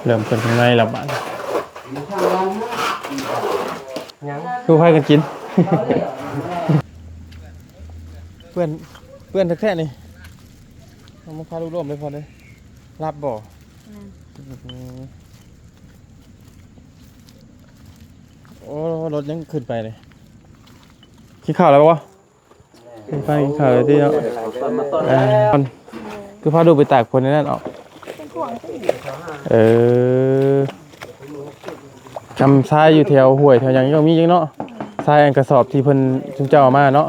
ເລີ່ມຕົ້ນຂ້າງໃນແລ້ວບາດນີ້ ຫຍັງ ຄືໃຜກັນກິນ ເປື້ອນ ເປື້ອນແທ້ໆ ນີ້ ເອົາມາພາລູກລົມເລີຍພໍ່ເດີ ຫຼັບບໍ່? ແມ່ນ ອືມ ໂອ້ ລົດຍັງຂຶ້ນໄປເລີຍ ກິນເຂົ້າແລ້ວບໍ່? ໄປກິນເຂົ້າເລີຍຕິເນາະ ເອີ ຄືພາລູກໄປຕາກຝົນໃນນັ້ນອອກ ເອີ ຄຳຊາຍຢູ່ແຖວຫ້ວຍແຖວຫຍັງຍັງມີຢູ່ເນາະ ຊາຍອັນກະສອບທີ່ເພິ່ນ ຊຸມເຈົ້າເອົາມາເນາະ.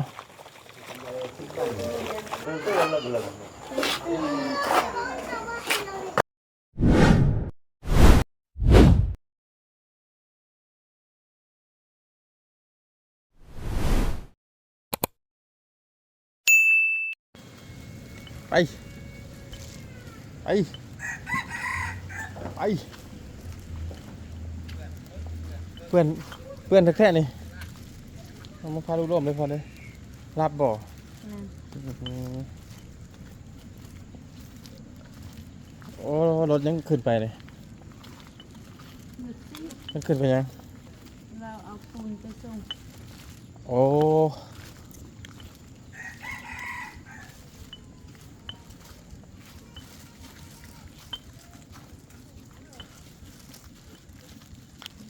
ໄປ ໄປ ໄປ ເປື້ອນ ເປື້ອນແທ້ໆ ນີ້ ເອົາມາພາລູກລົມເລີຍພໍ່ເດີ ຫຼັບບໍ່? ແມ່ນ ອືມ ໂອ້ ລົດຍັງຂຶ້ນໄປເລີຍ ມັນຂຶ້ນໄປຫຍັງ? ລາວເອົາປູນໄປສົ່ງ ໂອ້ ອ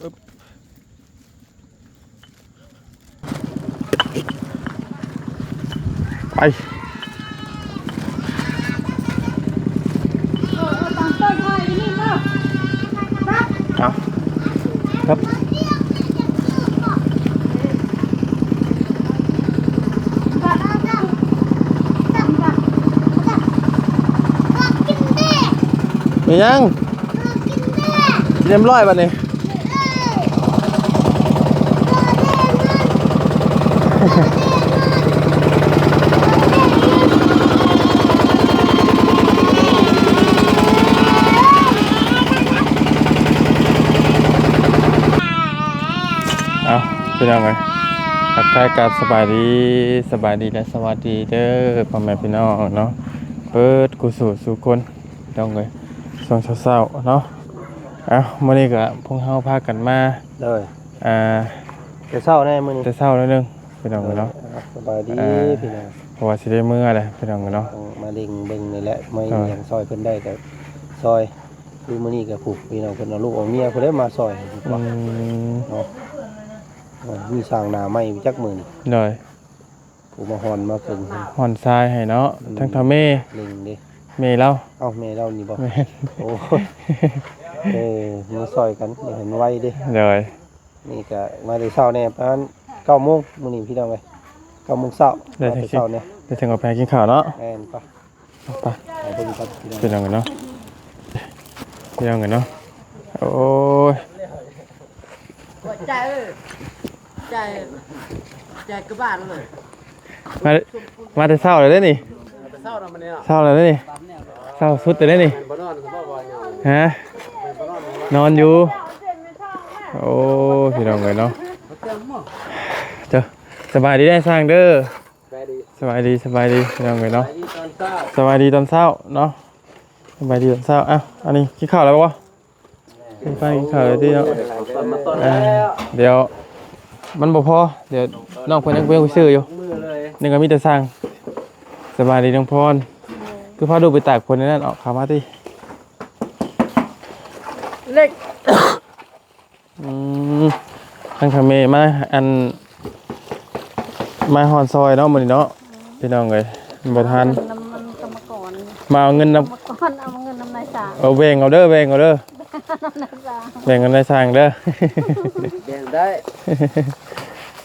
ຶບ ໄປ ເອົາ ຄັບ ມີຫຍັງ? ຮຽບຮ້ອຍບາດນີ້ ເອົາ ພີ່ນ້ອງເອີຍ ທັກທາຍກັບສະບາຍດີ ສະບາຍດີ ແລະ ສະຫວັດດີເດີ ພໍ່ແມ່ພີ່ນ້ອງເນາະ ເບິດຄູ່ສູ່ສູ່ຄົນ ພີ່ນ້ອງເອີຍ ຊ່ວງເຊົ້າໆ ເນາະ. ເອົ້າ ມື້ນີ້ກໍພວກເຮົາພາກັນມາ ໂດຍ ອ່າ ແຕ່ເຊົ້າແດ່ມື້ນີ້ ແຕ່ເຊົ້າໜ້ອຍໜຶ່ງ ພີ່ນ້ອງເອີຍເນາະ. ໂດຍ ສະບາຍດີ ອ່າ ພີ່ນ້ອງ ເພາະວ່າຊິໄດ້ເມືອແຫຼະ ພີ່ນ້ອງເອີຍເນາະ ຕ້ອງມາເລັງເບິ່ງນີ້ແຫຼະ ມາ ໂດຍ ຫຍັງຊ່ອຍເພິ່ນໄດ້ກໍຊ່ອຍ. ຄືມື້ນີ້ກໍ ຜູ້ ພີ່ນ້ອງເພິ່ນເອົາລູກເອົາເມຍເພິ່ນໄດ້ມາຊ່ອຍ ອືມ ເນາະ. ໂອ້ ມີສ້າງໜ້າໃໝ່ຈັກມື້ນີ້ ໂດຍ ຜູ້ມາຮ່ອນມາເຄິ່ງ ຮ່ອນຊາຍໃຫ້ເນາະ ອືມ ທັງເຖົ້າແມ່ ເລັງເດ້ ແມ່ລາວ ເອົ້າ ແມ່ລາວນີ້ບໍ່? ແມ່ນ ໂອ້ ເອີ ມາຊ່ອຍກັນ ຢາກໃຫ້ມັນໄວເດ້ ໂດຍ. ນີ້ກະມາແຕ່ເຊົ້າແດ່ ປະມານເກົ້າໂມງມື້ນີ້ພີ່ນ້ອງເອີຍ ເກົ້າໂມງເຊົ້າ ໄດ້ ມາແຕ່ເຊົ້າແດ່ ໄດ້ເຖິງອອກໄປຫາກິນເຂົ້າເນາະ ແມ່ນປະ ໄປ ໄປເບິ່ງກັນພີ່ນ້ອງ ພີ່ນ້ອງເອີຍເນາະ ພີ່ນ້ອງເອີຍເນາະ. ໂອ້ຍ ໃຈເອີຍ ໃຈ ໃຈກະບານເລີຍ ມາ ມາແຕ່ເຊົ້າເລີຍເດ້ນີ້ ເຊົ້າແລ້ວມື້ນີ້ເນາະ ເຊົ້າແລ້ວເດ້ນີ້ ເຊົ້າສຸດເລີຍເດ້ນີ້ ແມ່ນບໍ່ນອນ ຄືບໍ່ວ່ານອນ ຮະ ແມ່ນບໍ່ນອນ ນອນຢູ່. ໂອ້ ພີ່ນ້ອງເອີຍເນາະ ເຈົ້າ ສະບາຍດີນາຍຊ່າງເດີ ສະບາຍດີ ສະບາຍດີ ສະບາຍດີ ພີ່ນ້ອງເອີຍເນາະ ສະບາຍດີຕອນເຊົ້າ ສະບາຍດີຕອນເຊົ້າເນາະ ສະບາຍດີຕອນເຊົ້າ. ເອົ້າ ອັນນີ້ກິນເຂົ້າແລ້ວບໍ່? ກິນເຂົ້າແລ້ວຕິເນາະ ເອີ ດຽວມັນບໍ່ພໍ ດຽວນ້ອງເພິ່ນຍັງໄປຊື້ຢູ່ ນີ້ກໍມີແຕ່ຊ່າງ. ສະບາຍດີນ້ອງພອນ ຄືພາລູກໄປຕາກຝົນໃນນັ້ນ ອອກເຂົ້າມາຕິ ເລັກ ອືມ ທາງທາເມມາ ອັນ ມາຮ່ອນຊ່ອຍເນາະ ມື້ນີ້ເນາະ ອືມ ພີ່ນ້ອງເອີຍ ບໍ່ທັນ ນຳມັນກຳມະກອນ ມາເອົາເງິນນຳ ກຳມະກອນ ເອົາເງິນນຳນາຍຊ່າງ ເອີ ແບ່ງເອົາເດີ ແບ່ງເອົາເດີ ນາຍຊ່າງ ແບ່ງເອົານາຍຊ່າງເດີ ແບ່ງໄດ້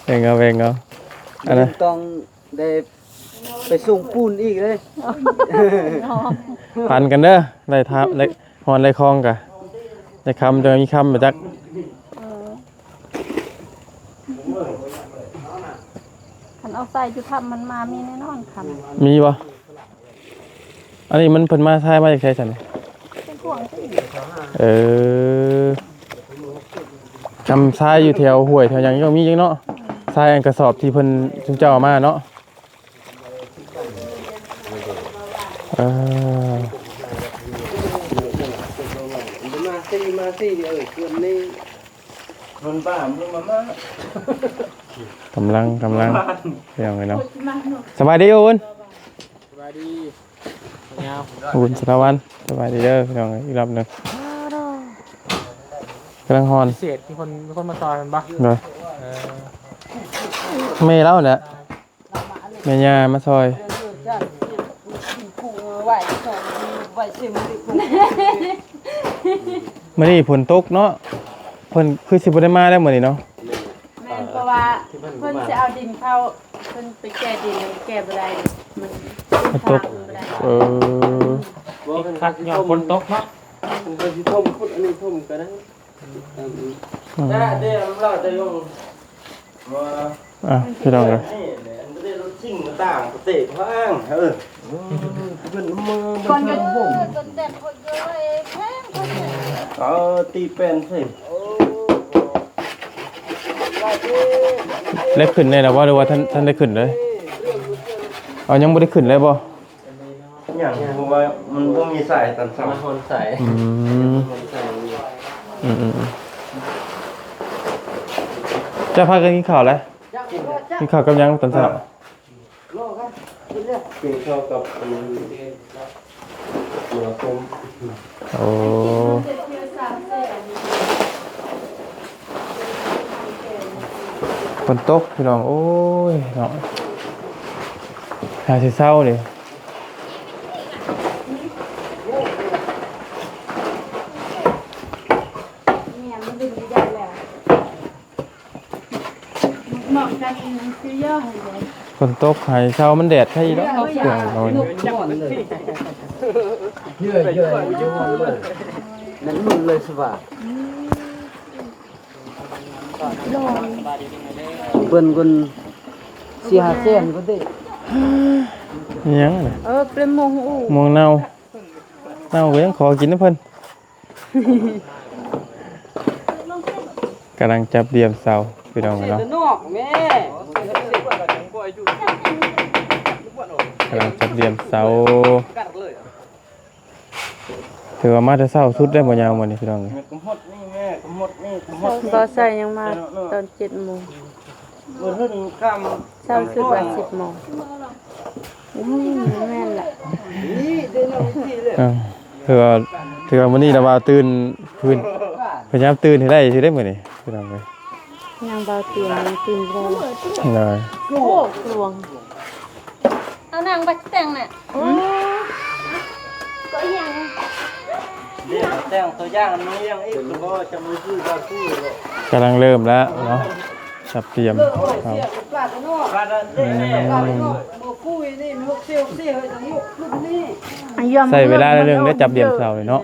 ແບ່ງເອົາ ແບ່ງເອົາ ອັນນັ້ນຕ້ອງ ໄດ້ໄປສົ່ງປູນອີກເດ້ ປັນກັນເດີ ໄດ້ທາ ໄດ້ຮອນໄດ້ຄອງກະ ໄດ້ຄຳ ຈັ່ງມີຄຳ ບໍ່ຈັກ ເອີ ຄັນເອົາໃສ່ຈຸທຳ ມັນມາມີແນ່ນອນຄຳ ມີບໍ່? ອັນນີ້ມັນ ເພິ່ນມາຊາຍມາຈາກໃສຊັ້ນ? ເປັນຂວາງຕິ ເອີ ຄຳຊາຍຢູ່ແຖວຫ້ວຍແຖວຫຍັງຍັງມີຢູ່ເນາະ ຊາຍອັນກະສອບທີ່ເພິ່ນ ຊຸມເຈົ້າເອົາມາເນາະ. ເອີ ເອີ ຕີມາສີ່ເອີ ເພື່ອນນີ້ ເພິ່ນບ້າ ເພິ່ນມາມາ ກຳລັງ ກຳລັງ ພີ່ນ້ອງເອີຍເນາະ. ສະບາຍດີ ອຸ່ນ. ສະບາຍດີ ຍາວ ອຸ່ນ ສາລະວັນ. ສະບາຍດີເດີພີ່ນ້ອງເອີຍ ອີກລອບໜຶ່ງ. ກຳລັງຮ່ອນ ພິເສດ ມີຄົນ ມີຄົນມາຊ່ອຍແມ່ນບໍ່? ໂດຍ ເອີ ແມ່ລາວແຫຼະ ແມ່ຍ່າມາຊ່ອຍ. ມື້ນີ້ຝົນຕົກເນາະ ເພິ່ນຄືຊິບໍ່ໄດ້ມາແລ້ວມື້ນີ້ເນາະ. ແມ່ນ ເພາະວ່າເພິ່ນຊິເອົາດິນເຂົ້າ ເພິ່ນໄປແກ່ດິນ ແກ່ບໍ່ໄດ້ ມັນ ມັນຕົກ ບໍ່ໄດ້. ເອີ ຕິດຂັດຍ້ອນຝົນຕົກເນາະ. ເພິ່ນຊິຖົມ ຂຸດອັນນີ້ຖົມກໍໄດ້. ອືມ ອືມ ແຕ່ເດ້ ລາວຈະລົງ ອ່າ ພີ່ນ້ອງເອີຍ ນີ້ແຫຼະ ອັນນີ້ລົດຊິງມາຕ່າງປະເທດ ເອີ ເພິ່ນມາ ຄົນເດີ ຄົນແຕ່ງຄົນເດີ ເອີ ແພງ ຄົນແຕ່ງ ເອີ ຕີແປ້ນໃສ່. ໄດ້ຂຶ້ນແດ່ແລ້ວບໍ່ ຫຼືວ່າທັນ ທັນໄດ້ຂຶ້ນເລີຍ? ເອົາ ຍັງບໍ່ໄດ້ຂຶ້ນເລີຍບໍ່? ຍັງ ເພາະວ່າມັນບໍ່ມີສາຍຕອນເຊົ້າ ມາຮອນສາຍ. ອືມ ຮອນສາຍຢູ່. ອືມໆໆ ເຈົ້າພາກັນກິນເຂົ້າແລ້ວ? ກິນເຂົ້າກັບຫຍັງຕອນເຊົ້າ? ກິນເຂົ້າກັບອັນ ຫົວຕົ້ມ. ໂອ້ ຝົນຕົກພີ່ນ້ອງ ໂອ້ຍເນາະ ຫາຊິເຊົາເດ້. ຝົນຕົກໃຫ້ເຊົາ ມັນແດດໃຄຢູ່ດອກ. ເລື່ອຍໆ ຢູ່ຫ້ອງເລີຍ ແມ່ນລຸ້ນເລີຍຊິວ່າ ເບິ່ງກ່ອນ ສີ່ຫ້າແສນພຸ້ນເດ້. ອີຫຍັງນະ? ເອີ ເປັນໝ່ວງ ໝ່ວງເນົ່າ ເນົ່າກໍຍັງຂໍກິນນຳເພິ່ນ. ກຳລັງຈັບດຽມເສົາພີ່ນ້ອງເນາະ. ກຳລັງຈັບດຽມເສົາ ຖືວ່າມາແຕ່ເຊົ້າສຸດໄດ້ບໍ່ຍາວມື້ນີ້ພີ່ນ້ອງເອີຍ. ບໍ່ໃສ່ຍັງມາຕອນເຈັດໂມງ. ເຊົ້າສຸດວ່າສິບໂມງ. ອືມ ແມ່ນລະ. ເອີ ຖືວ່າ ຖືວ່າມື້ນີ້ລະວ່າຕື່ນ ພື້ນ ພະຍາຍາມຕື່ນໃຫ້ໄດ້ຊິໄດ້ມື້ນີ້ພີ່ນ້ອງເອີຍ. ຍັງບໍ່ຕື່ນ ຍັງຕື່ນບໍ່ໄດ້. ໂອ້ ຫຼວງ. ເອົານາງໄປແຕ່ງນະ. ອືມ ກໍອີຫຍັງ ດຽວແຕ່ງຕົວຢ່າງ ມັນຍັງອີກບໍ່ ຈະມີຄືວ່າຄືບໍ່. ກຳລັງເລີ່ມແລ້ວເນາະ ສັບຕຽມເຂົ້າ. ອືມ ໃຊ້ເວລາໜ້ອຍໜຶ່ງເດ້ ຈັບດຽມເສົານີ້ເນາະ.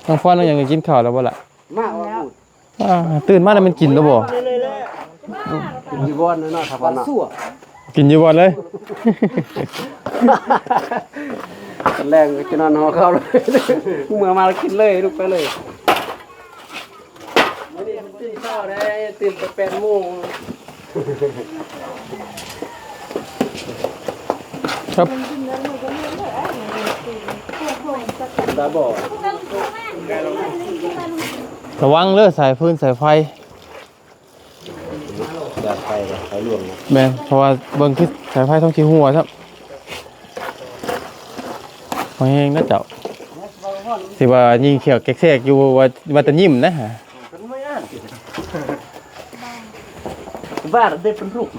ນ້ອງພອນ ນ້ອງຫຍັງ ກິນເຂົ້າແລ້ວບໍ່ລະ? ມາ ອ່າ ຕື່ນມາແລ້ວແມ່ນກິນແລ້ວບໍ່? ກິນຢູ່ບ່ອນເນາະ ຖ້າວ່າເນາະ ກິນຢູ່ບ່ອນເລີຍ. ຕອນແລງກໍຈະນອນຫໍ່ເຂົ້າເລີຍ ເມື່ອມາແລ້ວກິນເລີຍ ລຸກໄປເລີຍ. ມື້ນີ້ເພິ່ນຕື່ນເຊົ້າໄດ໋ ຕື່ນແຕ່ແປດໂມງ. ຄັບ ໄດ້ບໍ່? ລະວັງເດີ ສາຍຟືນສາຍໄຟ. ສາຍໄຟ ສາຍຫຼວງນະ. ແມ່ນ ເພາະວ່າເບິ່ງຄືສາຍໄຟຕ້ອງຊິຮົ່ວຊ້ຳ. ພໍແຮງນະເຈົ້າ ຊິວ່າຍິງຂຽວແກກແຊກຢູ່ ວ່າ ວ່າແຕ່ຍິ້ມນະ. ບ້ານເດ້ເປັນລູກ.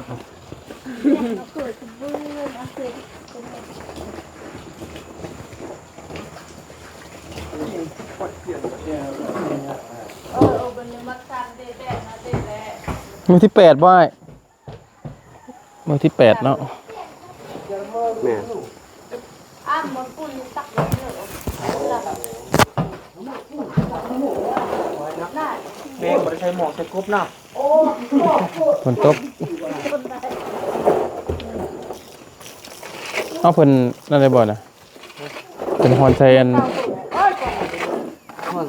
ມື້ທີແປດບໍ່ອ້າຍ? ມື້ທີແປດເນາະ. ແມ່ນ. ແມ່ບໍ່ໄດ້ໃສ່ໝວກໃສ່ກົບເນາະ. ຝົນຕົກ. ເອົາ ເພິ່ນນັ້ນໄດ້ບໍ່ນະ? ເປັນຮອນໃສ່ອັນ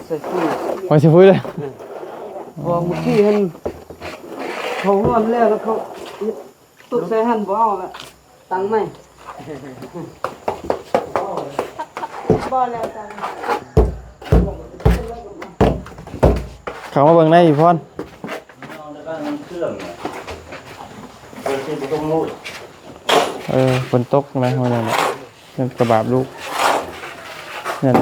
ໃສ່ຟືນ ໄວ້ໃສ່ຟືນເລີຍ. ເອີ ເພາະວ່າມື້ກີ້ຫັ້ນ ເຂົາຮ້ອນແລ້ວ ແລ້ວເຂົາ ຕຸກໃສ່ຫັ້ນບໍ່ເອົາລະ ຕັ້ງໃໝ່. ບໍ່ແລ້ວກັນ ເຂົ້າມາເບິ່ງໃນອີ່ພອນ. ເອີ ຝົນຕົກນະ ເຮົາຍັງ ຍັງກະບາບລູກ ຍັງ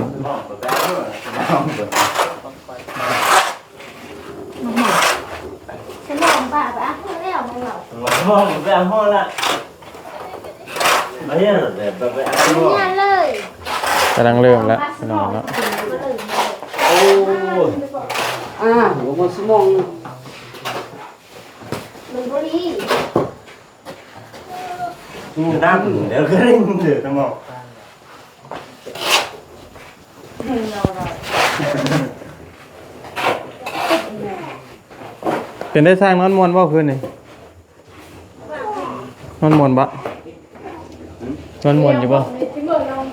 ກຳລັງເລີ່ມແລ້ວພີ່ນ້ອງເນາະ. ໂອ້ຍ ອ່າ ຫົວໝົດສະໝອງ ມັນບໍ່ດີ ດຳ ດຽວກະເລັ່ງເດີຕະໝໍ. ເປັນໄດ້ ຊ່າງນອນມ່ວນບໍ່ຄືນນີ້? ນອນມ່ວນບໍ່? ນອນມ່ວນຢູ່ບໍ່?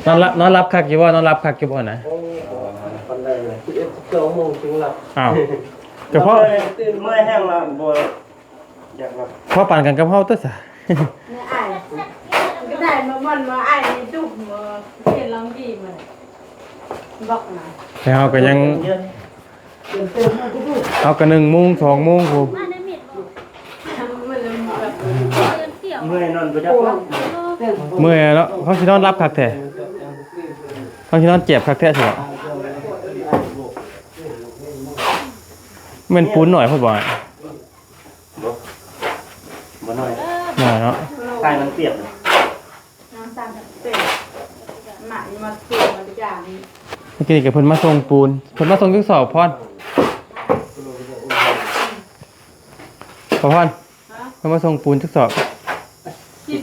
ນອນຫຼັບ ນອນຫຼັບຄັກຢູ່ບໍ່? ນອນຫຼັບຄັກຢູ່ບໍ່ນະ? ປານໃດນະ? ສິບເອັດ ສິບສອງໂມງຈຶ່ງຫຼັບ. ອ້າວ ກະເພາະ ຕື່ນເມື່ອຍແຮງລະ ບໍ່ ຢາກລັບ ພໍປານກັນກັບເຮົາຕົວະສະ. ແມ່ອ້າຍ ກະໄດ້ມາບ່ອນວ່າອ້າຍນີ້ດຸ ເຫັນລອງດີມາ ບອກນະ. ແຕ່ເຮົາກະຍັງ ເຮົາກະໜຶ່ງໂມງ ສອງໂມງພຸ້ນ. ເມື່ອຍນອນບໍ່ຫຼັບ ເມື່ອຍເນາະ. ເຮົາຊິນອນຫຼັບຄັກແທ້ ເຮົາຊິນອນແຈບຄັກແທ້ຊິເນາະ. ແມ່ນປູນໜ້ອຍໂພດບໍ່? ບໍ່ ບໍ່ໜ້ອຍ ໜ້ອຍເນາະ. ໃສ່ມັນປຽກ ນ້ຳຕານເປັນ ມາ ມາເປັນ ມາຢາງ. ເມື່ອກີ້ນີ້ກະເພິ່ນມາສົ່ງປູນ ເພິ່ນມາສົ່ງຈັກສອບພອນ? ພອນ ເພິ່ນມາສົ່ງປູນຈັກສອບ? ສິບ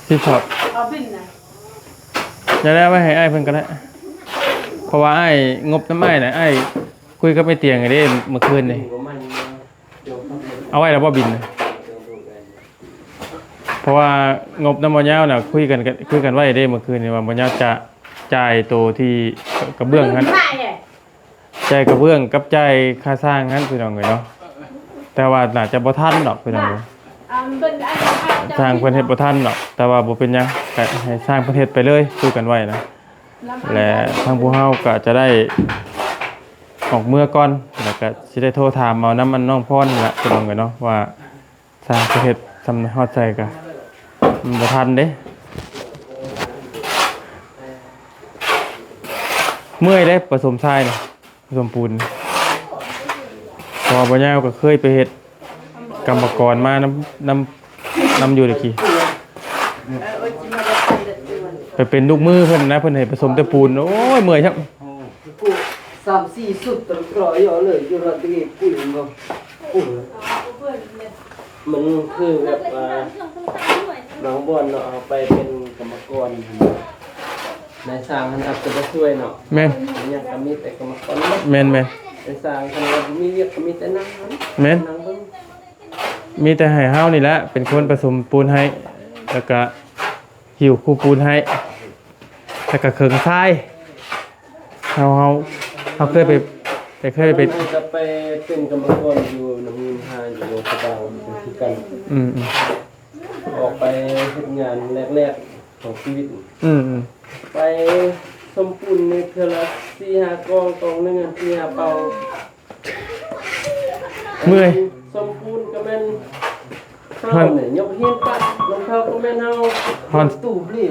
ສິບສອບ. ເອົາບິນນະ ຢ່າແລ້ວ ໄວ້ໃຫ້ອ້າຍເພິ່ນກະໄດ້ ເພາະວ່າອ້າຍງົບນຳອ້າຍນະ ອ້າຍຄຸຍກັບໄອ້ຕຽງເດ້ມື້ຄືນນີ້. ເອົາໄວ້ແລ້ວບໍ່ບິນ? ເພາະວ່າງົບນຳບໍ່ຍາວນະ ຄຸຍກັນ ຄຸຍກັນໄວ້ເດ້ມື້ຄືນນີ້ວ່າບໍ່ຍາວຈະຈ່າຍໂຕທີ່ກະເບື້ອງຫັ້ນ ຈ່າຍກະເບື້ອງກັບຈ່າຍຄ່າຊ່າງຫັ້ນພີ່ນ້ອງເອີຍເນາະ. ແຕ່ວ່າໜ້າຈະບໍ່ທັນດອກພີ່ນ້ອງເອີຍ ຊ່າງເພິ່ນເຮັດບໍ່ທັນດອກ ແຕ່ວ່າບໍ່ເປັນຫຍັງ ກະໃຫ້ຊ່າງເພິ່ນເຮັດໄປເລີຍ ຄຸຍກັນໄວ້ນະ. ແລະ ທາງພວກເຮົາກະຈະໄດ້ອອກເມືອກ່ອນ ແລະ ກະຊິໄດ້ໂທຖາມເອົານຳອັນນ້ອງພອນນີ້ລະພີ່ນ້ອງເອີຍເນາະ ວ່າຊ່າງເພິ່ນເຮັດຊ່ຳໃດ ຮອດໃສກະມັນບໍ່ທັນເດ້. ເມື່ອຍເດ້ປະສົມຊາຍນະ ປະສົມປູນ ເພາະວ່າບໍ່ຍາວກະເຄີຍໄປເຮັດ ກຳມະກອນມານຳ ນຳ ນຳຢູ່ຕະກີ້ ໄປເປັນລູກມືເພິ່ນນະ ເພິ່ນໃຫ້ປະສົມແຕ່ປູນ. ໂອ້ຍ ເມື່ອຍຄັກ ສາມສີ່ຊຸດ ຕະກຣໍ່ເຍາະເລີຍ ຢູ່ລະຕະກີ້ປຸ້ຍບໍ່ ປຸ້ຍ ມັນຄືແບບວ່າ ບາງບ່ອນເນາະ ເຮົາໄປເປັນກຳມະກອນ ນາຍຊ່າງຫັ້ນອາດຈະບໍ່ຊ່ວຍເນາະ. ແມ່ນ ຫຍັງກະມີແຕ່ກຳມະກອນເນາະ. ແມ່ນໆ ນາຍຊ່າງຄັນວ່າບໍ່ມີວຽກກະມີແຕ່ນັ່ງ ແມ່ນ ນັ່ງເບິ່ງ. ມີແຕ່ໃຫ້ເຮົານີ້ແຫຼະເປັນຄົນປະສົມປູນໃຫ້ ແລ້ວກະຫິ້ວຄູ່ປູນໃຫ້ ແລ້ວກະເຄິ່ງຊາຍ. ເຮົາ ເຮົາ ເຮົາເຄີຍໄປ ໄປ ເຄີຍໄປ ໄປເປັນກຳມະກອນຢູ່ນຳເງິນຫາຢູ່ໂລງສະບາງຄືກັນ. ອືມໆ ອອກໄປເຮັດງານແລກໆຂອງຊີວິດ. ອືມໆ ໄປສົມປູນນີ້ເທື່ອລະສີ່ຫ້າກອງ ກອງໜຶ່ງສີ່ຫ້າເປົາ. ເມື່ອຍ ສົມປູນກະແມ່ນເຮົານີ້ ຍົກຫີນປະ ລົງເທົ້າກະແມ່ນເຮົາ ຮອນ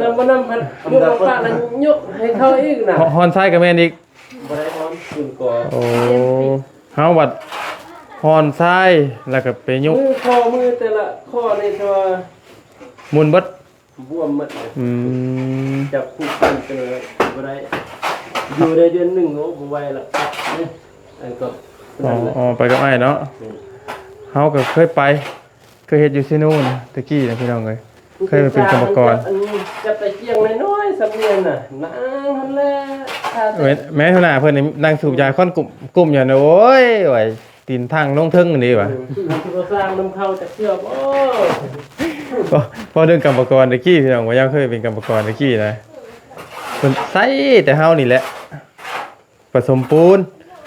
ນຳບໍ່ນຳພັດ ຍົກມາປະລະຍົກໃຫ້ເຂົາອີກນະ. ຮອນຊາຍກະແມ່ນອີກ ບໍ່ໄດ້ຮອນ ໂອ້ ເຮົາບັດຮອນຊາຍ ແລ້ວກະໄປຍົກ ມືຂໍ້ມືແຕ່ລະຂໍ້ນີ້ ຖືວ່າໝຸ່ນເບິດ. ບວມໝົດ. ອືມ ຈັບຄູ່ກັນກະເລີຍບໍ່ໄດ້ ຢູ່ໄດ້ເດືອນໜຶ່ງ ໂອ້ ບໍ່ໄຫວລະ ອັນກໍ ອໍ ໄປກັບອ້າຍເນາະ. ເຮົາກະເຄີຍໄປ ເຄີຍເຮັດຢູ່ເຊໂນນະ ແຕ່ກີ້ນະພີ່ນ້ອງເອີຍ ເຄີຍໄປເປັນກຳມະກອນ. ຈັບຕະກຽງນ້ອຍໆ ສຳນຽນນະ ນັ່ງຫັ້ນແຫຼະ. ແມ່ນ ຫົວໜ້າເພິ່ນນີ້ນັ່ງສູບຢາຄ້ອນກຸ້ມ ກຸ້ມຢູ່ຫັ້ນ. ໂອ້ຍ ໄຫວ ຕີນທັ່ງລົງເທິງນີ້ຫວາ ເອີ ຄືບໍ່ສ້າງນຳເຂົາຈັກເທື່ອບໍ? ເວົ້າເລື່ອງກຳມະກອນຕະກີ້ ພີ່ນ້ອງ ວ່າຍັງເຄີຍເປັນກຳມະກອນຕະກີ້ນະ ເພິ່ນໃຊ້ແຕ່ເຮົານີ້ແຫຼະ ປະສົມປູນ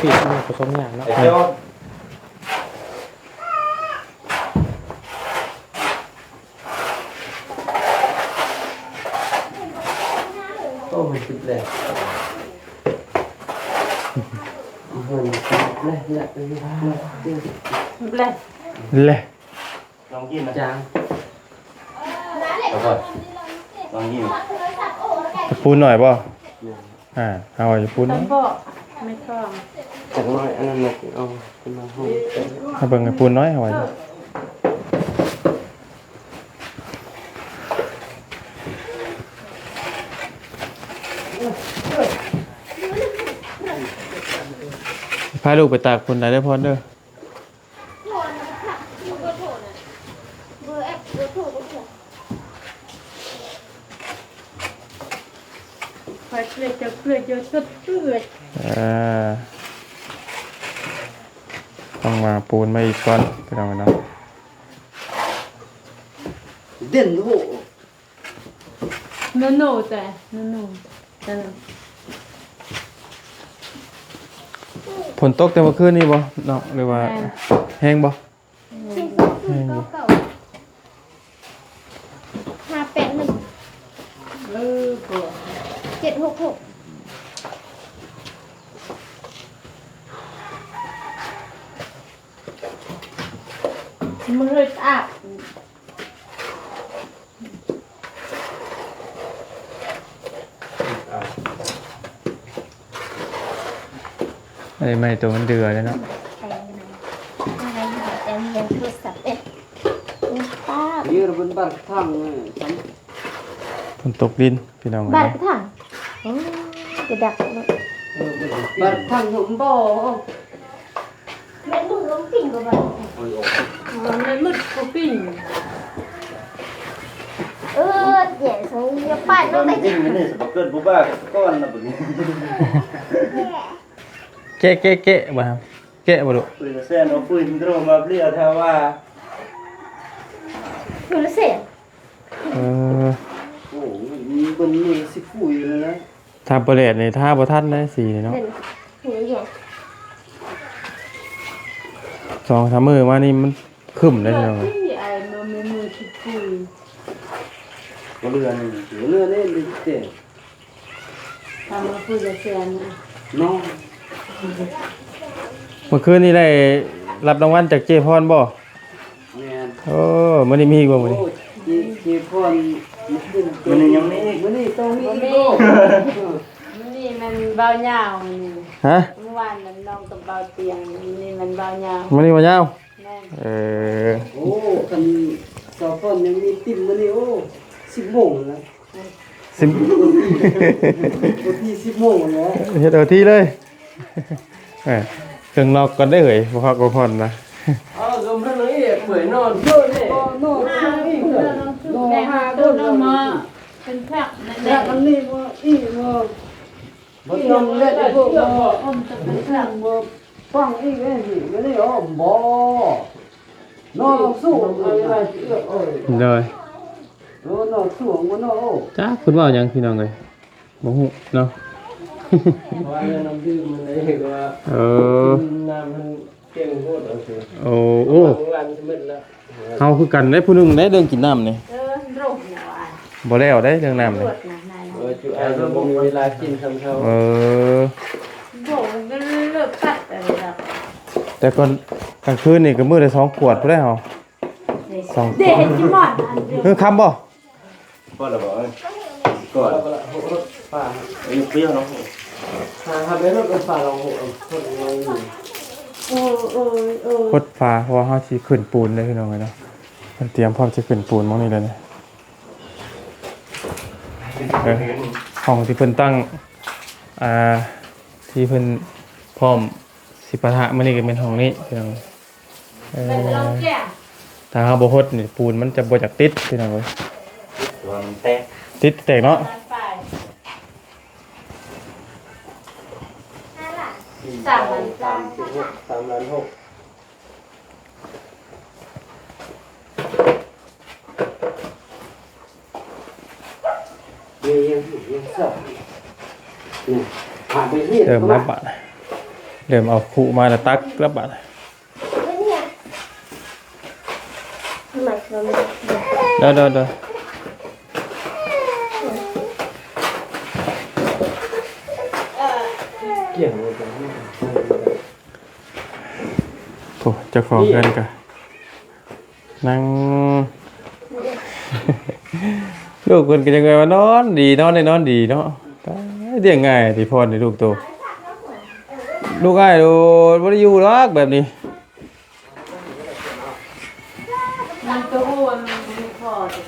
ປີກມັນກໍສົມຍາກເນາະ. ໂອ້ ມັນຕິດແລ້ວ ເຮືອນແລ້ວ ແລ້ວ ແລ້ວ ແລ້ວ ແລ້ວ ລອງກິນນະ ຈາງ ເອົາກ່ອນ ລອງກິນ ຈະປູນໜ້ອຍບໍ່? ແມ່ນ ອ່າ ເອົາຈະປູນໜ້ອຍ ແມ່ນ ຈັກໜ້ອຍ ອັນນັ້ນນະ ເອົາຂຶ້ນມາຫ້ອງ ເຮົາເບິ່ງໃຫ້ປູນໜ້ອຍ ເຮົາວ່າ ພາລູກໄປຕາກຝົນໄດ້ເດີພອນເດີ. ເອີ ຕ້ອງມາປູນມາອີກກ່ອນ ພີ່ນ້ອງເນາະ ເດັ່ນໂຫ. ໂນໂນ ແຕ່ໂນໂນ ແຕ່ ຝົນຕົກແຕ່ເມື່ອຄືນນີ້ບໍ່ເນາະ ຫຼືວ່າ ແມ່ນ ແຮງບໍ່? ສີ່ສອງສູນເກົ້າເກົ້າ ຫ້າແປດໜຶ່ງ ເອີ ເຈັດຫົກຫົກ ມື້ອາບ ໄອ້ໄມ້ໂຕມັນເດືອແລ້ວເນາະ ເອີ ໂຕມັນເດືອແລ້ວເນາະ. ຢູ່ບົນບານກະຖັງ ຝົນຕົກດິນ ພີ່ນ້ອງເອີຍ ບານກະຖັງ ໂອ້ ກະດັກເນາະ ບານກະຖັງຫົວບໍ່. ແມ່ນມືລົງປິ່ງກໍບໍ່ ໂອ້ຍ ໂອ້ຍ ແມ່ນມືກໍປິ່ງ ເອີ ແຍ່ສົ່ງຢ່າປາດນ້ອງໄດ້ ແກະ ແກະ ແກະ ແກະບໍ່ ແກະບໍ່ລູກ ປືນແຊນ ເອົາປືນໂດຣມາເບລຍ ຖ້າວ່າ ປືນແຊນ ເອີ ໂອ້ ມັນເບິ່ງມືຊິຟູຢູ່ແລ້ວນະ. ຖ້າບໍ່ແດດນີ້ທາບໍ່ທັນເດ້ ສີນີ້ເນາະ ສອງສາມມື້ມານີ້ມັນຄຶ້ມເດ້ ພີ່ນ້ອງເອີຍ ບໍ່ເຫຼືອນີ້ ບໍ່ເຫຼືອນີ້ເດ້ ທຳມາປູນແຊນເນາະ. ເມື່ອຄືນນີ້ໄດ້ຮັບລາງວັນຈາກເຈ້ພອນບໍ່? ແມ່ນ ໂອ້ ມື້ນີ້ມີອີກບໍ່ມື້ນີ້? ໂອ້ ເຈ ເຈພອນ ມື້ນີ້ຍັງມີອີກ ມື້ນີ້ຕ້ອງມີອີກ ມື້ນີ້ແມ່ນບ່າວຍາວ ມື້ນີ້ ຮະ ມື້ວານນັ້ນນ້ອງກັບບ່າວຕຽງ ມື້ນີ້ແມ່ນບ່າວຍາວ ມື້ນີ້ບ່າວຍາວ ແມ່ນ ເອີ ໂອ້ ຄັນສາວພອນຍັງມີຕິ່ມມື້ນີ້ ໂອ້ ສິບໂມງແລ້ວ ສິບ ໂອທີ ສິບໂມງແລ້ວ ເຮັດໂອທີເລີຍ. ເອີ ເຄື່ອງນອກກ່ອນເດ້ເຮີ້ຍ ບໍ່ພັກບໍ່ຜ່ອນນະ ເອົາ ສົມພັນເອີຍ ເປື່ອຍນອນເດີນີ້ ນອນນອນອີກ ນອນຫາເດີ ເປັນແພັກນັ້ນແຫຼະ ອັນນີ້ບໍ່ອີກບໍ່ ບໍ່ນອນແລ້ວອີກບໍ່ ອອມຈະເປັນແພັກ ບໍ່ຟັງອີກເດ້ນີ້ ມື້ນີ້ ໂອ້ ບໍ່ ນອນສູງ ໂດຍ ໂອ້ ນອນສູງບໍ່ນອນ ໂອ້ ຈັກເພິ່ນເວົ້າຫຍັງ ພີ່ນ້ອງເອີຍ. ບໍ່ຮູ້ເນາະ ເພາະວ່າເລື່ອງນ້ຳດື່ມມັນເດ້ວ່າ ເອີ ນ້ຳມັນເກັ່ງໂພດ ໂອເຄ ໂອ້ ໂອ້ ເມື່ອວານຊິໝົດແລ້ວ ເຮົາຄືກັນເດ້ ຜູ້ໜຶ່ງເດ້ ເລື່ອງກິນນ້ຳນີ້ ເອີ ໂລກນະວ່າ ບໍ່ແລ້ວເດ້ ເລື່ອງນ້ຳນີ້ ໂລກນະ ເອີ ຈຸອ້າຍບໍ່ມີເວລາກິນສ່ຳເຮົາ ເອີ ບໍ່ເລີກຕັດ ແຕ່ກ່ອນກາງຄືນນີ້ກໍມື້ລະສອງຂວດພຸ້ນແຫຼະເຮົາ ສອງ ເດ້ ເຫັນຈິມອນ ເອີ ຄຳບໍ່? ພໍແລ້ວບໍ່? ເອີ ກ່ອນ ເອົາໄປລະ ຫົດຝາ ເອີ ເປືອງເນາະ ຫາ ຫາໄປຫົດຝາລອງຫົດ ຫົດ ຫົດຝາ ເພາະວ່າເຮົາຊິຂຶ້ນປູນເດ້ ພີ່ນ້ອງເອີຍເນາະ ເພິ່ນຕຽມພ້ອມຊິຂຶ້ນປູນໝ່ອງນີ້ແລ້ວນີ້ ເອີ ຫ້ອງທີ່ເພິ່ນຕັ້ງ ອ່າ ທີ່ເພິ່ນພ້ອມຊິປະທະມື້ນີ້ກໍແມ່ນຫ້ອງນີ້ ພີ່ນ້ອງ. ເອີ ຖ້າເຮົາບໍ່ຫົດນີ້ ປູນມັນຈະບໍ່ຢາກຕິດ ພີ່ນ້ອງເອີຍ ວ່າມັນແຕກ ຕິດແຕກເນາະ ສາມລ້ານ ສາມລ້ານຫົກ ສາມລ້ານຫົກ ເລີ່ມແລ້ວບາດ ເລີ່ມເອົາຄຸມາແລ້ວຕັກແລ້ວບາດ. ໂດຍ ໂດຍ ໂດຍ. ໂອ້ ເຈົ້າຂອງເຮືອນກະນັ່ງ ລູກເພິ່ນກະຍັງວ່ານອນດີ ນອນໄດ້ນອນດີເນາະ. ຕາຍ ລ້ຽງງ່າຍຕິພອນນີ້ລູກໂຕ. ລູກອ້າຍໂດດ ບໍ່ໄດ້ຢູ່ດອກແບບນີ້. ມັນກະຮູ້ວ່າມັນບໍ່ມີພໍ່ເດ້.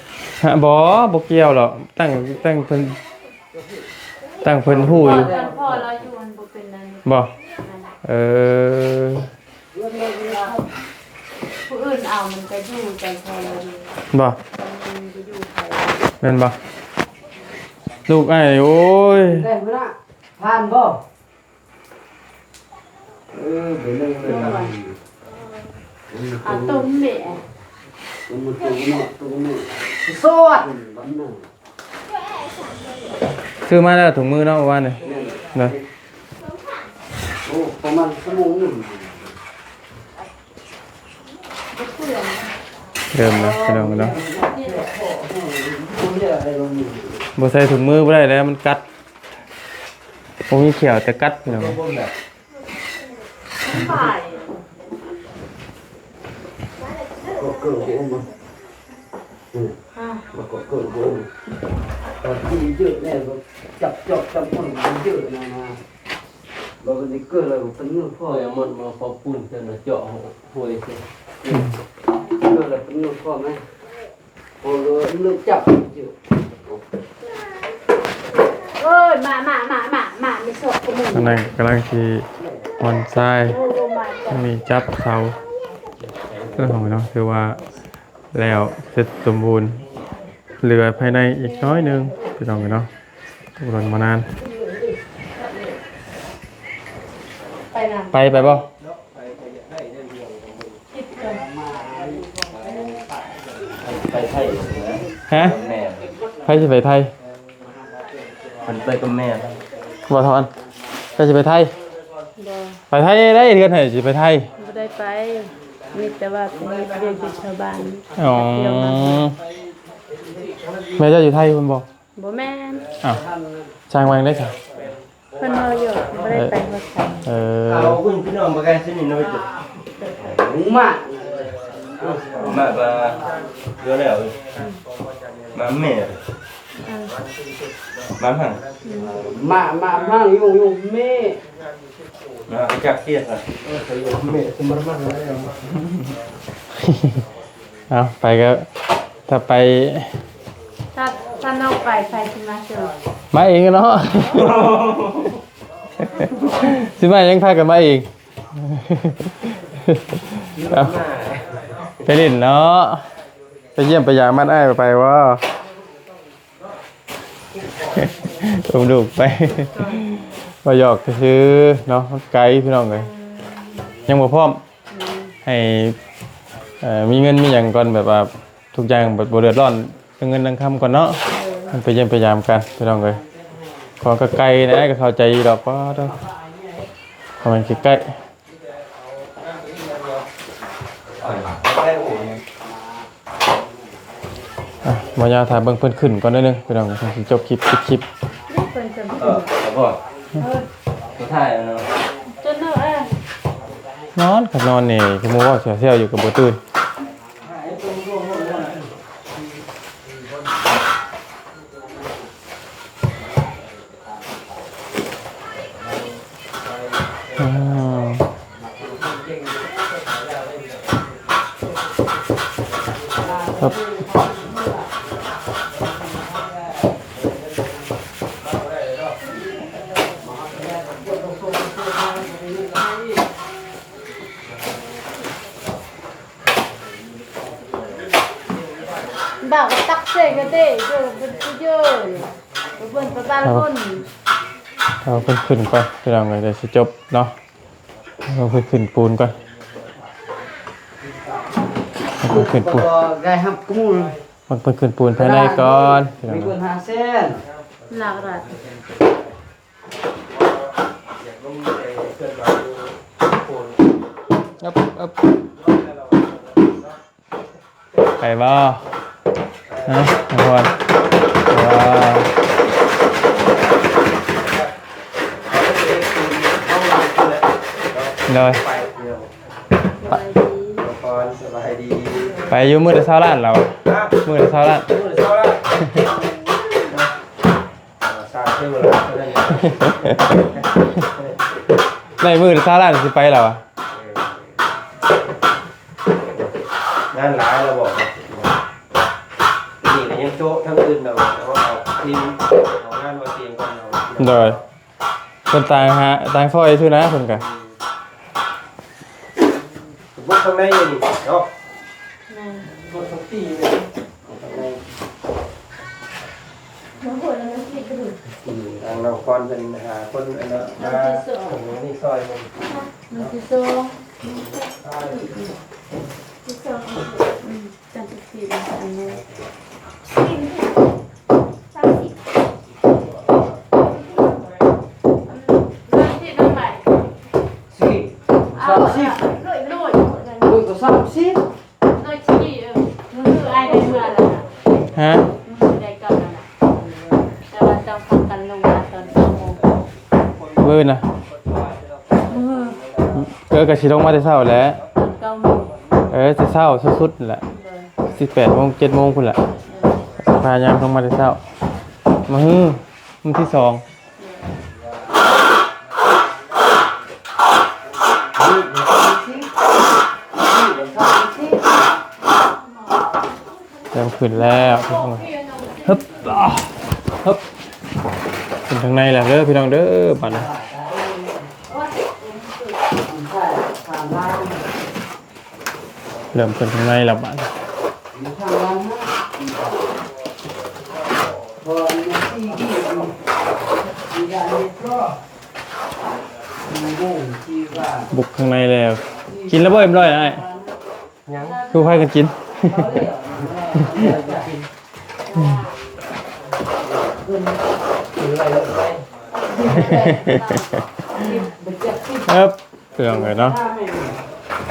ຮະ ບໍ່ ບໍ່ກ່ຽວດອກ. ຕັ້ງ ຕັ້ງເພິ່ນ ຕັ້ງເພິ່ນຮູ້ຢູ່. ຕອນພໍ່ລາວຢູ່ມັນບໍ່ເປັນນັ້ນ. ບໍ່? ເອີ ຜູ້ອື່ນເອົາມັນກະຢູ່ ແຕ່ພໍ່ລາວຢູ່. ບໍ່? ມັນກະຢູ່ໄປ. ແມ່ນບໍ່? ລູກອ້າຍ ໂອ້ຍ ໄດ້ພຸ້ນນະ ຜ່ານບໍ່? ເອີ ເປັນຫຍັງເລີຍ ອາ ຕົ້ມແມ່ ຕົ້ມ ຕົ້ມເນາະ ຕົ້ມແມ່ ສອດ ບັດໜຶ່ງ. ຊື້ມາແລ້ວ ຖົງມືເນາະ ວານນີ້. ແມ່ນ ເນາະ. ໂອ້ ປະມານຊົ່ວໂມງໜຶ່ງ. ເລີ່ມແລ້ວ ພີ່ນ້ອງເນາະ. ບໍ່ໃສ່ຖົງມືບໍ່ໄດ້ແລ້ວ ມັນກັດ. ບໍ່ມີແຂ້ວ ແຕ່ກັດ ພີ່ນ້ອງ. ໂອ້ຍ ມາ ມາ ມາ ມາ ມາ ມີສອບກະມື. ອັນນັ້ນກຳລັງຊິມ່ວນຊາຍ ໂອ້ ມາ ນີ້ຈັບເສົາ. ເອີ ເນາະ ຖືວ່າແລ້ວເສັດສົມບູນ ເຫຼືອພາຍໃນອີກໜ້ອຍໜຶ່ງ ພີ່ນ້ອງເອີຍເນາະ. ບໍ່ດົນບໍ່ນານ ໄປນະ ໄປ ໄປບໍ່? ໄປໄທ ຮະ? ແມ່ນ ໃຜຊິໄປໄທ? ເພິ່ນໄປກັບແມ່. ບໍ່ທອນ ໃຜຊິໄປໄທ? ບໍ່ ໄປໄທໄດ້ ເດືອນໃຫ້ຊິໄປໄທ. ບໍ່ໄດ້ໄປ ມີແຕ່ວ່າໄປເຮັດວຽກຢູ່ແຖວບ້ານ. ອໍ ແມ່ເຈົ້າຢູ່ໄທພຸ້ນບໍ່? ບໍ່ແມ່ນ. ອ້າວ ຊ່າງວ່າຈັ່ງໃດຊະ? ເພິ່ນເວົ້າຢູ່ ບໍ່ໄດ້ໄປຮອດໃສ. ເອີ ເອີ ເອົາ ຄຸນພີ່ນ້ອງບໍ່ໄກຊິນີ້ເນາະ ມາ ມາ ມາແມ່ ມາຫັ້ນ ມາ ມາ ມາ ຢູ່ ຢູ່ແມ່ ມາຈັກເສຍ ເອີ ຢູ່ແມ່ ສມານມາແລ້ວ. ເອົາ ໄປກໍ ຖ້າໄປ ຖ້າ ຖ້ານ້ອງໄປ ໃຜຊິມາເຊີ? ມາເອງເນາະ ຊິມາຫຍັງ ພາກັນມາເອງ. ເອົາ ໄປຫຼິ້ນເນາະ ໄປຢ້ຽມໄປຢາມບ້ານອ້າຍ ໄປບໍ່? ອຸ້ມລູກໄປ ວ່າຫຍອກຊື່ໆເນາະ ມັນໄກພີ່ນ້ອງເອີຍ ຍັງບໍ່ພ້ອມ ໃຫ້ ເອີ ມີເງິນມີຫຍັງກ່ອນ ແບບວ່າທຸກຢ່າງແບບບໍ່ເດືອດຮ້ອນເລື່ອງເງິນເລື່ອງຄຳກ່ອນເນາະ ເອີ ມັນໄປຢ້ຽມໄປຢາມກັນພີ່ນ້ອງເອີຍ. ຂອງກໍໄກແດ່ ກໍເຂົ້າໃຈຢູ່ດອກ ປາດໂທ້ ເພາະມັນໃກ້ໆ. ອ່ະ ບໍ່ຍາວ ຖ້າເບິ່ງເພິ່ນຂຶ້ນກ່ອນໜ້ອຍໜຶ່ງ ພີ່ນ້ອງ ຈັ່ງຊິຈົບຄລິບ ປິດຄລິບ. ເອີ ບໍ່ ບໍ່ຖ່າຍແລ້ວເນາະ ນອນຄັກນອນນີ້ ຄືໝູ່ເວົ້າແຊວໆຢູ່ກໍບໍ່ຕື່ນ. ບ່າວກໍຕັກເສກະເດ ເດີເປັນຜູ້ເຢີ ເບິ່ງປະບານຄົນ. ເອົາເພິ່ນຂຶ້ນກ່ອນ ພີ່ນ້ອງເອີຍ ດຽວຊິຈົບເນາະ. ເອົາເພິ່ນຂຶ້ນປູນກ່ອນ ເອົາເພິ່ນຂຶ້ນປູນ ໄດ້ຮັບກຸມ ເອົາເພິ່ນຂຶ້ນປູນພາຍໃນກ່ອນ ມີເງິນຫ້າແສນ. ຫຼັກລັດ ຢາກລົງໄປເຄື່ອນໄຫວຢູ່ໂພນ ເອີບ ເອີບ ໄປບໍ່? ຮະ ນ້ອງພອນ ວ້າວ ໂດຍ ສະບາຍດີ ນ້ອງພອນ ສະບາຍດີ ໄປຢູ່ມື້ລະຊາວລ້ານລາວ ຮະ ມື້ລະຊາວລ້ານ ມື້ລະຊາວລ້ານ ອ່າ ສ້າງເທວະລາດເທົ່ານັ້ນ ໄດ້ມື້ລະຊາວລ້ານຊິໄປແລ້ວຫວາ ເອີ ງານຫຼາຍແລ້ວບໍ່ ນີ້ກໍຍັງໂຈະທາງອື່ນດອກ ເອົາ ເອົາທີມ ເອົາງານມາຕຽມກ່ອນເນາະ ໂດຍ ເພິ່ນຕ່າງຫາ ຕ່າງຊອຍຊື່ນະເພິ່ນກະ ອືມ ບຸກຂ້າງໃນນີ້ເນາະ ແມ່ນ ບຸກທັງປີເລີຍ ທາງນ້ອງພອນເພິ່ນຫາຄົນອັນນັ້ນມາ ອັນນີ້ຊ່ອຍໜຶ່ງ ມື້ທີສອງ ທີສອງ ອືມ ຈັນທ໌ ສິບສີ່ ອັນນີ້ ສາມສິບ ສາມສິບ ໂດຍ ໂດຍ ໂດຍ ກໍສາມສິບ ໂດຍທີ່ ເອີ ມື້ອ້າຍໄດ້ເມືອແລ້ວນະ ຮະ ມື້ໄດ້ກັບແລ້ວນະ ແຕ່ວ່າຕ້ອງພາກັນລົງມາຕອນເກົ້າໂມງ ມື້ນະ ມື້ ເອີ ກໍຊິລົງມາແຕ່ເຊົ້າແຫຼະ ຕອນເກົ້າໂມງ ເອີ ແຕ່ເຊົ້າສຸດໆແຫຼະ ໂດຍ ສິບແປດໂມງ ເຈັດໂມງພຸ້ນແຫຼະ ເອີ ພະຍາຍາມລົງມາແຕ່ເຊົ້າ ມື້ ມື້ທີສອງ ເລີ່ມຂຶ້ນແລ້ວ ຮຶບ ຮຶບ ຂຶ້ນທາງໃນແລ້ວເດີພີ່ນ້ອງເດີ ບາດນີ້ ເລີ່ມຂຶ້ນທາງໃນແລ້ວບາດນີ້ ບຸກຂ້າງໃນແລ້ວ ກິນແລ້ວບໍ່ເອັມຮ້ອຍອ້າຍ? ຍັງ ຄືພາກັນກິນ ເອີບ ເພື່ອນເອີຍເນາະ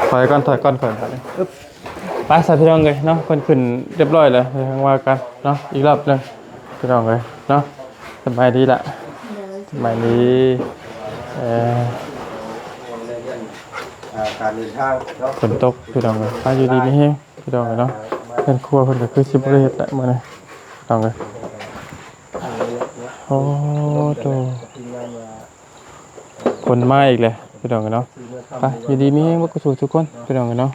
ຖອຍກ່ອນ ຖອຍກ່ອນ ຂ້ອຍບາດນີ້ ອຶບ ໄປຊະພີ່ນ້ອງເອີຍເນາະ ເພິ່ນຂຶ້ນຮຽບຮ້ອຍແລ້ວ ຈັ່ງວ່າກັນເນາະ ອີກຮອບໜຶ່ງພີ່ນ້ອງເອີຍເນາະ ສະບາຍດີລະ ໂດຍ ສະບາຍດີ ເອີ ອ່າ ການເດີນທາງເນາະ ຝົນຕົກພີ່ນ້ອງເອີຍ ໄປຢູ່ດີມີແຮງ ພີ່ນ້ອງເອີຍເນາະ ເຮືອນຄົວເພິ່ນກໍຄືຊິບໍ່ໄດ້ເຮັດແຫຼະມື້ນີ້ ພີ່ນ້ອງເອີຍ ໂອ້ໂຕ ຝົນມາອີກແລ້ວພີ່ນ້ອງເອີຍເນາະ ໄປ ຢູ່ດີມີແຮງເບິດສູ່ທຸກຄົນ ພີ່ນ້ອງເອີຍເນາະ.